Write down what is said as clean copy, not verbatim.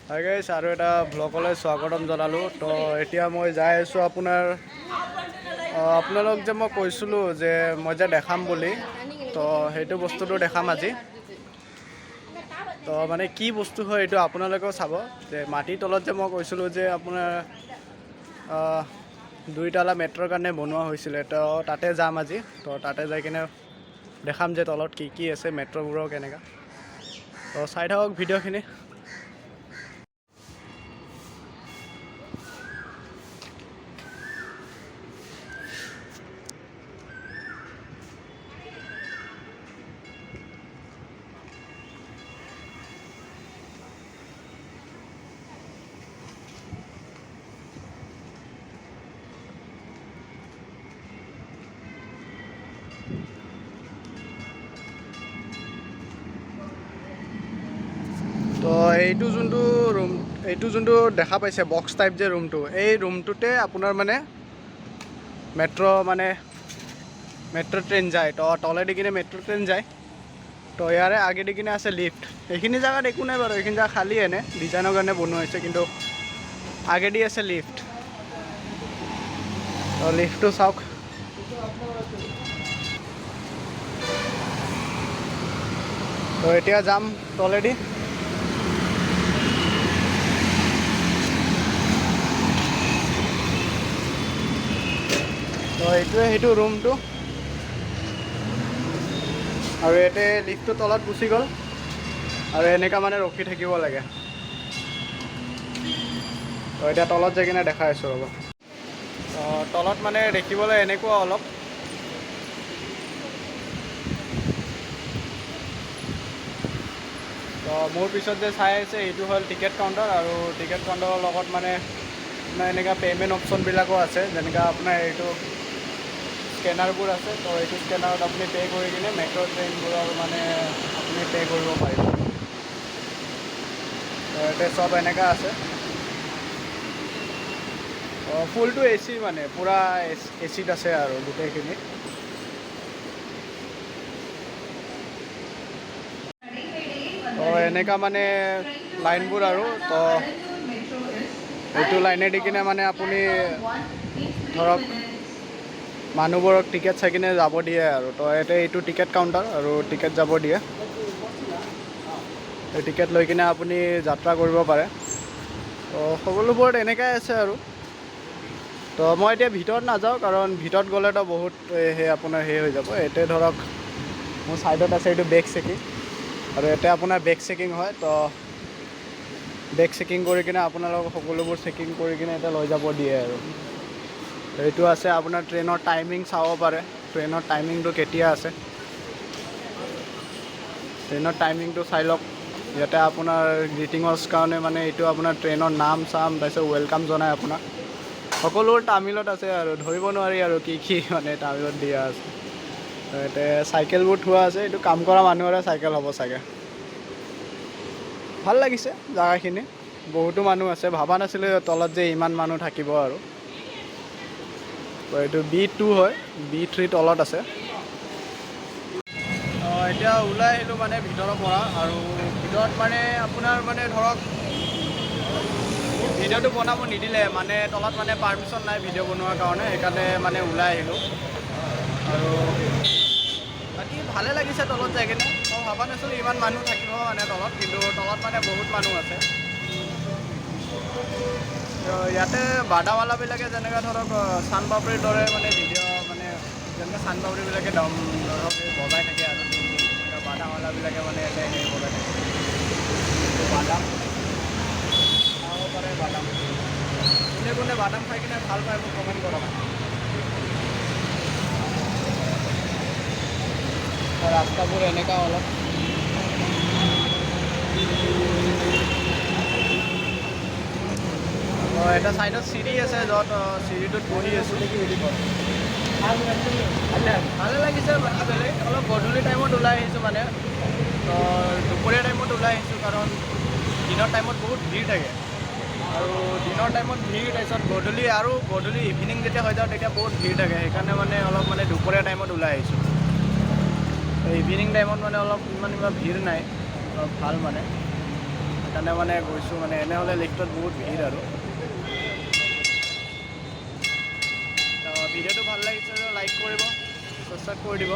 Hi guys, আৰু এটা ব্লগলৈ স্বাগতম জনালোঁ। তো এতিয়া মই যাই আছোঁ আপোনাৰ আপোনালোক যে মই কৈছিলোঁ যে মই যে দেখাম বুলি, তো সেইটো বস্তুটো দেখাম আজি। তো মানে কি বস্তু হয় এইটো আপোনালোকেও চাব যে মাটিৰ তলত যে মই কৈছিলোঁ যে আপোনাৰ দুইতলা মেট্ৰ'ৰ কাৰণে বনোৱা হৈছিলে, তো তাতে যাম আজি। তো তাতে যাই কিনে দেখাম যে তলত কি কি আছে, মেট্ৰ'বোৰৰ কেনেকুৱা। তো চাই থাকক ভিডিঅ'খিনি। তো এইটো যোনটো ৰুম, এইটো যোনটো দেখা পাইছে বক্স টাইপ যে ৰুমটো, এই ৰুমটোতে আপোনাৰ মানে মেট্ৰ' মানে মেট্ৰ' ট্ৰেইন যায়। তো তলেদি কিনে মেট্ৰ' ট্ৰেইন যায়। তো ইয়াৰে আগেদি কিনে আছে লিফ্ট। এইখিনি জেগাত একো নাই বাৰু, এইখিনি জেগা খালী, এনে ডিজাইনৰ কাৰণে বনোৱা হৈছে, কিন্তু আগেদি আছে লিফ্ট। তো লিফ্টটো চাওক। তো এতিয়া যাম তলেদি। তো এইটোৱে সেইটো ৰুমটো, আৰু ইয়াতে লিফ্টটো তলত গুচি গ'ল, আৰু এনেকুৱা মানে ৰখি থাকিব লাগে। তো এতিয়া তলত যাই কিনে দেখাই আছোঁ, ৰ'ব। তো তলত মানে দেখিবলৈ এনেকুৱা অলপ। তো মোৰ পিছত যে চাই আছে এইটো হ'ল টিকেট কাউণ্টাৰ, আৰু টিকেট কাউণ্টাৰৰ লগত মানে আপোনাৰ এনেকুৱা পে'মেণ্ট অপশ্যনবিলাকো আছে, যেনেকুৱা আপোনাৰ এইটো স্কেনাৰবোৰ আছে। তো এইটো স্কেনাৰত আপুনি পে' কৰি কিনে মেট্ৰ' ট্ৰেইনবোৰৰ মানে আপুনি পে' কৰিব পাৰিব। তো ইয়াতে চব এনেকুৱা আছে। ফুলটো এ চি, মানে পূৰা এ চিত আছে আৰু গোটেইখিনি। তো এনেকুৱা মানে লাইনবোৰ আৰু, তো এইটো লাইনেদি কিনে মানে আপুনি ধৰক মানুহবোৰক টিকেট চাই কিনে যাব দিয়ে আৰু। তো ইয়াতে এইটো টিকেট কাউণ্টাৰ আৰু টিকেট যাব দিয়ে। এই টিকেট লৈ কিনে আপুনি যাত্ৰা কৰিব পাৰে। তো সকলোবোৰত এনেকুৱাই আছে আৰু। তো মই এতিয়া ভিতৰত নাযাওঁ, কাৰণ ভিতৰত গ'লেতো বহুত সেই আপোনাৰ সেই হৈ যাব। ইয়াতে ধৰক মোৰ ছাইডত আছে এইটো বেগ চেকিং, আৰু ইয়াতে আপোনাৰ বেগ চেকিং হয়। তো বেগ চেকিং কৰি কিনে আপোনালোকক সকলোবোৰ চেকিং কৰি কিনে ইয়াতে লৈ যাব দিয়ে আৰু। এইটো আছে আপোনাৰ ট্ৰেইনৰ টাইমিং চাব পাৰে, ট্ৰেইনৰ টাইমিংটো কেতিয়া আছে, ট্ৰেইনৰ টাইমিংটো চাই লওক। ইয়াতে আপোনাৰ গ্ৰিটিঙৰ কাৰণে মানে এইটো আপোনাৰ ট্ৰেইনৰ নাম চাম, তাৰপিছত welcome জনাই আপোনাক। সকলোবোৰ তামিলত আছে আৰু, ধৰিব নোৱাৰি আৰু কি কি মানে তামিলত দিয়া আছে। ইয়াতে চাইকেলবোৰ থোৱা আছে, এইটো কাম কৰা মানুহৰে চাইকেল হ'ব চাগে। ভাল লাগিছে জেগাখিনি, বহুতো মানুহ আছে, ভবা নাছিলোঁ তলত যে ইমান মানুহ থাকিব আৰু। তো এইটো বি 2 হয়, বি 3 তলত আছে। এতিয়া ওলাই আহিলোঁ মানে ভিতৰৰ পৰা, আৰু ভিতৰত মানে আপোনাৰ মানে ধৰক ভিডিঅ'টো বনাব নিদিলে, মানে তলত মানে পাৰ্মিশ্যন নাই ভিডিঅ' বনোৱাৰ কাৰণে, সেইকাৰণে মানে ওলাই আহিলোঁ। আৰু বাকী ভালে লাগিছে তলত যাই কিনে। মই ভবা নাছিলোঁ ইমান মানুহ থাকিব মানে তলত, কিন্তু তলত মানে বহুত মানুহ আছে। তো ইয়াতে বাদামৱালাবিলাকে যেনেকুৱা ধৰক চানপাপৰিৰ দৰে মানে ভিডিঅ' মানে যেনেকৈ চানপাপৰিবিলাকে দম ধৰক এই বজাই থাকে আৰু, তেনেকুৱা বাদামৱালাবিলাকে মানে ইয়াতে সেই বজাই থাকে। বাদাম খাব পাৰে, বাদাম কোনে কোনে বাদাম খাই কিনে ভাল পায় মোক কমেণ্ট কৰক। ৰাস্তাবোৰ এনেকুৱা অলপ। এটা ছাইডত চিৰি আছে, য'ত চিৰিটোত বহি আছোঁ। ভালে লাগিছে। বাকী বেলেগ অলপ গধূলি টাইমত ওলাই আহিছোঁ, মানে তো দুপৰীয়া টাইমত ওলাই আহিছোঁ, কাৰণ দিনৰ টাইমত বহুত ভিৰ থাকে, আৰু দিনৰ টাইমত ভিৰ, তাৰপিছত গধূলি আৰু গধূলি ইভিনিং যেতিয়া হৈ যাওঁ তেতিয়া বহুত ভিৰ থাকে, সেইকাৰণে মানে অলপ মানে দুপৰীয়া টাইমত ওলাই আহিছোঁ। ইভিনিং টাইমত মানে অলপ ইমান ইমান ভিৰ নাই, অলপ ভাল মানে। সেইকাৰণে মানে গৈছোঁ, মানে এনেহ'লে লিফ্টত বহুত ভিৰ আৰু। তো ভিডিঅ'টো ভাল লাগিছে লাইক কৰিব, ছাবস্ক্ৰাইব কৰি দিব।